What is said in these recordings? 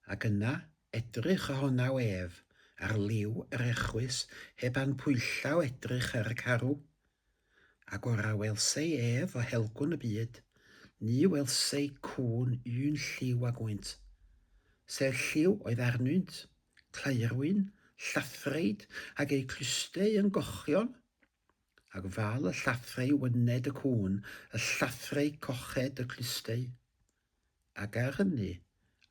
Ac yna, edrych ohonaw ef, ar liw yr echwys, heb anpwyllaw edrych ar y carw. Ac ora welsei ef o helgwn y byd, ni welsei cŵn un lliw ag wynt, sef lliw oedd arnynt, claerwyn, llathreid, ag eu clusteu yn gochion, ac fal y llathrei wyned y cŵn, y llathrei coched y clusteu. Ac ar hynny,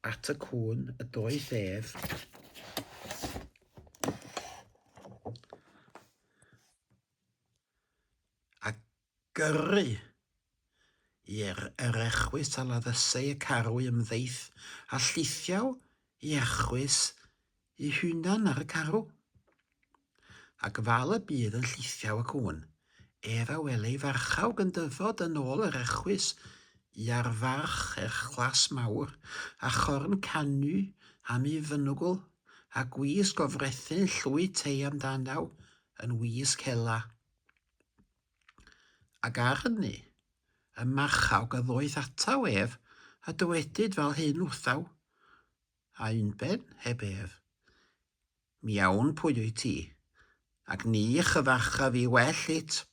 at y cŵn y doeth ef, a gyrru i'r yr echwys a laddysei y carw i ymddeith, a llithiaw i echwys i hunan ar y carw. Ac fal y bydd yn llithiaw y cŵn, ef a wel ei farchawg yn dyfod yn ôl yr echwys i ar farch erch glas mawr, a chorn canu am ei fynwgl, a gwisg o frethyn llwy tei amdanaw yn wisg hela. Ac ar hynny, y marchawg a ddoeth ataw ef, a dywedyd fel hyn wrthaw, A unben heb ef. Mi awn pwy wyt ti, ac ni chyfarchaf fi well it.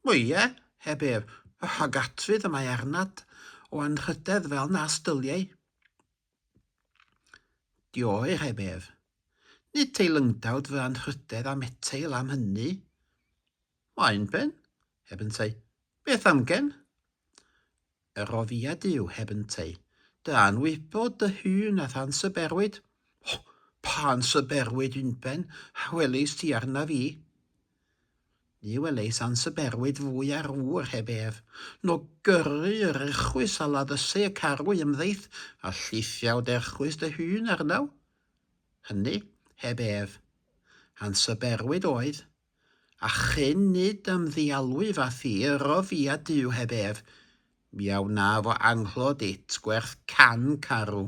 Ie, heb ef, ag atfydd y mae arnat o anrhydedd fel nas dyliei. Dioer heb ef. Nid teilyngdawd fy anrhydedd am eteil am hynny. Mae unben, heb yntau. Beth amgen? Yr oddiad yw, heb ynteu, dy anwybod dy hun a'th ansyberwyd. O, pa ansyberwyd unben a weleis ti arnaf i? Ni weleis ansyberwyd fwy ar ŵr heb ef, no gyrru yr erchwys a laddysei y carw i ymddeith, a llithiawd erchwys dy hun arnaw. Hynny, heb ef. Ansyberwyd oedd, A chyn nid ymddialwyf â thi, yro fi a Duw heb ef, mi a wnaf o anghlod it gwerth can carw.